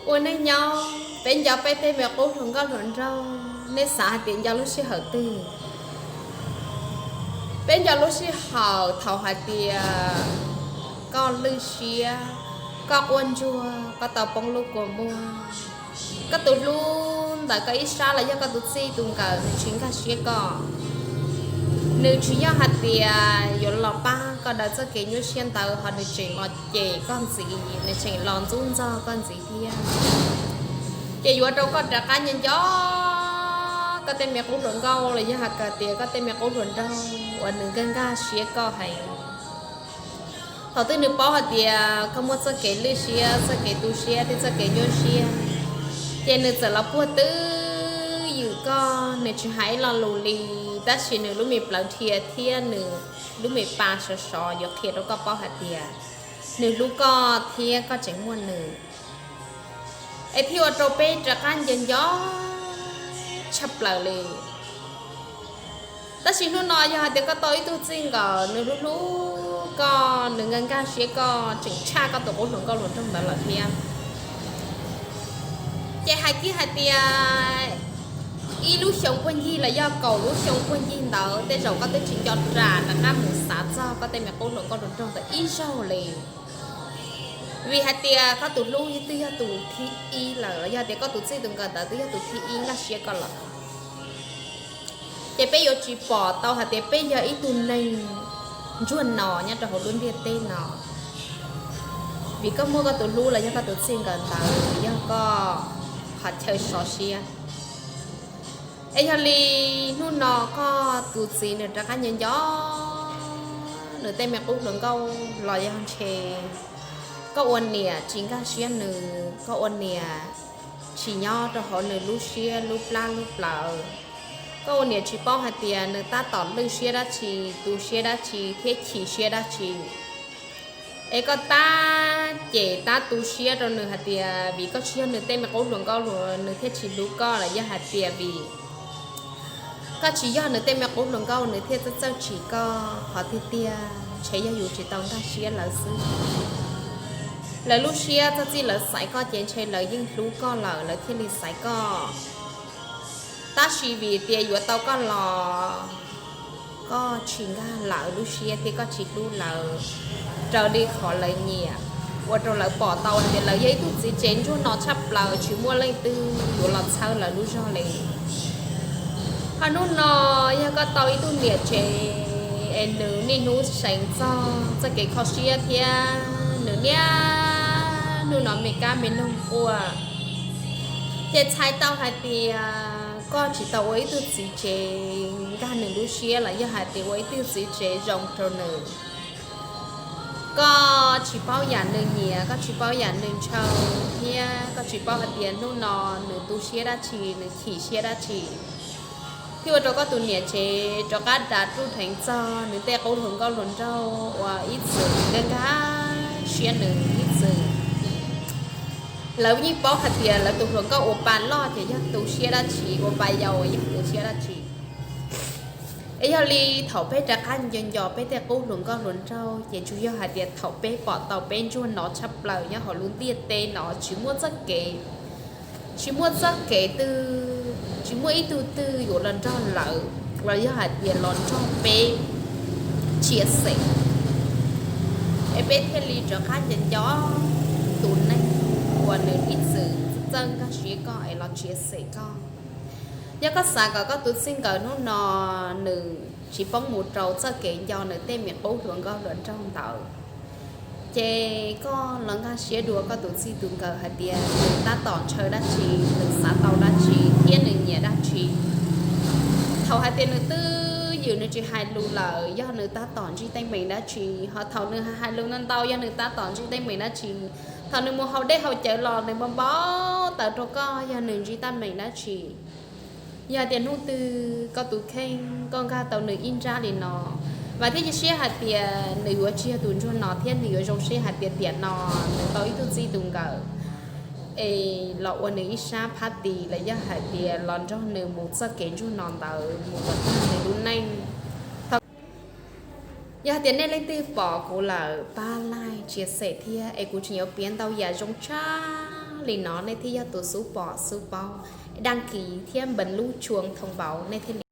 Ua neej nyob peb nco peb tej me qub hluas nkauj hluas nraug, nej xav hais tias nco lub sij hawm twg? Peb nco lub sij hawm thaum hais tias koj lwj siab, koj quaj ntsuag, koj tau poob lub kua muag, koj tus hlub ntawm koj ib sab los yog koj tus txij tus nkawm nws tsis nkag siab koj. Nws tsis yog hais tias yuav los pab koj daws txoj kev nyuaj siab ntawd, ho nws tseem los cem koj ntxiv, nws tseem los ntxub ntxog koj ntxiv thiab. Ces yuav rau koj rov qab nco nco koj tej me qub hluas nkauj los yog hais tias koj tej me qub hluas nraug uas nws nkag nkag siab koj heev. Thaum twg nws paub hais tias koj muaj txoj kev lwj siab, txoj kev tu siab thiab txoj kev nyuaj siab, ces nws txawm los puag twj ywm koj, nws tsis hais ib lo lus li, tab sis nws lub me plawv dhia thiab nws lub me pa sov sov yuav qhia rau koj paub hais tias nws hlub koj thiab koj tseem muaj nws. Es thiaj ua rau peb rov qab nco nco tshaj plaws li. Tab sis hnub no yog hais tias koj tau ib tug txij nkawm nws hlub hlub koj, nws nkag nkag siab koj tseem tshaj koj tus qub hluas nkauj hluas nraug ntawd lawm thiab, ces hais kiag hais tias ib lub xyoo puag ncig los yog kaum lub xyoo puag ncig ntawd tej zaum koj twb tsis nco ras rov qab mus xav txog koj tej me qub hluas nkauj hluas nraug ntawd ib zaug li. Vim hais tias koj tus hlub twb yog tus thib ib lawm, los yog tias koj tus txij tus nkawm ntawd twb yog tus thib ib nkag siab koj lawm, ces peb yuav tsis pom tau hais tias peb yog ib tug neeg ntsuag no nyob rau hauv lub ntiaj teb no. Vim koj muaj koj tus hlub los yog koj tus txij nkawm ntawd yog koj qhov chaw sov siab. Es yog li hnub no koj tus txiv nws rov qab nco nco nws tej me qub hluas nkauj los yog ntshe koj ua niam tsis nkag siab nws, koj ua niam tsis nyob rau hauv nws lub siab lub plab lub plawv, koj ua niam tsis paub hais tias nws tab tom lwj siab dab tsi, tu siab dab tsi thiab chim siab dab tsi. Es koj tab cem tab tu siab rau nws hais tias vim koj tsis yog nws tej me qub hluas nkauj los nws thiaj tsis hlub koj, los yog hais tias vim koj tsis yog nws tej me qub hluas nkauj nws thiaj txawj txawj tsim koj. Qhov tiag tiag ntshe yog yus tsis tau nkag siab lawv xwb. Lawv lub siab txog txij lawv xaiv koj ces ntshe lawv yeej hlub koj lawm lawv thiaj li xaiv koj. Tab sis vim tias yuav tau koj los koj tsis nkag lawv lub siab thiab koj tsis hlub lawv raws li qhov lawv nyiam, ua rau lawv pom tau hais tias lawv yog ib tug txiv tsev ntsuag no tshaj plaws tsis muaj leej twg yuav los txhawb lawv lub zog li. Ho hnub no yog koj tau ib tug niam tsev es nws niaj hnub seev txog txoj kev kho siab thiab nws niaj hnub no me kab me noog quaj, ces txhais tau hais tias koj tsis tau ua ib tug txiv tsev nkag nws lub siab los yog hais tias ua ib tug txiv tsev zoo rau nws. Koj tsis paub yam nws nyiam, koj tsis paub yam nws ntshaw, thiab koj tsis paub hais tias hnub no nws tu siab dab tsi, nws chim siab dab tsi, thiaj ua rau koj tus niam tsev rov qab da ruj dheev txog nws tej qub hluas nkauj hluas nraug uas ib txwm nkag nkag siab nws ib txwm. Lawv yeej paub hais tias lawv tus hluas nkauj ua pa loj ces yog tu siab dab tsi, ua pa yau yog tu siab dab tsi. Es yog li thaum peb rov qab nco nco peb tej qub hluas nkauj hluas nraug ces tsuas yog hais tias thaum peb pom tau peb ntsuag no tshaj plaws nyob hauv lub ntiaj teb no tsis muaj txoj kev, tsis muaj txoj kev twg, tsis muaj ib tug twg yuav los nrog lawv, los yog hais tias los nrog peb tsia xem, es peb thiaj li rov qab nco nco tus neeg uas nws ib txwm txawj nkag siab koj es los tsia xem koj. Yog koj xav kom koj tus txij nkawm hnub no nws tsis poob mus rau txoj kev nco nws tej me qub hluas nkauj hluas nraug ntawd, ces koj los nkag siab dua koj tus txij tus nkawm hais tias nws tab tom ntshaw dab tsi, nws xav tau dab tsi thiab nws nyiam dab tsi. Thaum hais tias nws twj ywm nws tsis hais lus lawm yog nws tab tom ntsib teeb meem dab tsi, ho thaum nws hais lus ntau ntau yog nws tab tom ntsib teeb meem dab tsi. Thaum nws mus haus dej haus cawv los nws npau npau taws rau koj yog nws ntsib teeb meem dab tsi. Yog tias hnub twg koj tus kheej koj nkag tau nws ib nrab li no, vam thiab cia siab hais tias nws yuav tsis yog tus ntsuag no thiab nws yuav zoo siab hais tias tiam no nws tau ib tug txij tus nkawm es los ua nws ib sab phab tis los yog hais tias los nrog nws mus txoj kev ntsuag no ntawd mus kom tag nws lub neej. Yog hais tias nej leej twg pom kuv lawm pab like tsia xem thiab es kuv tseem yuav piav ntau yam zoo tshaj Li no nej thiaj yog tus xub pom xub paub. Đăng ký thiab bấm lub chuông thông báo nej thiaj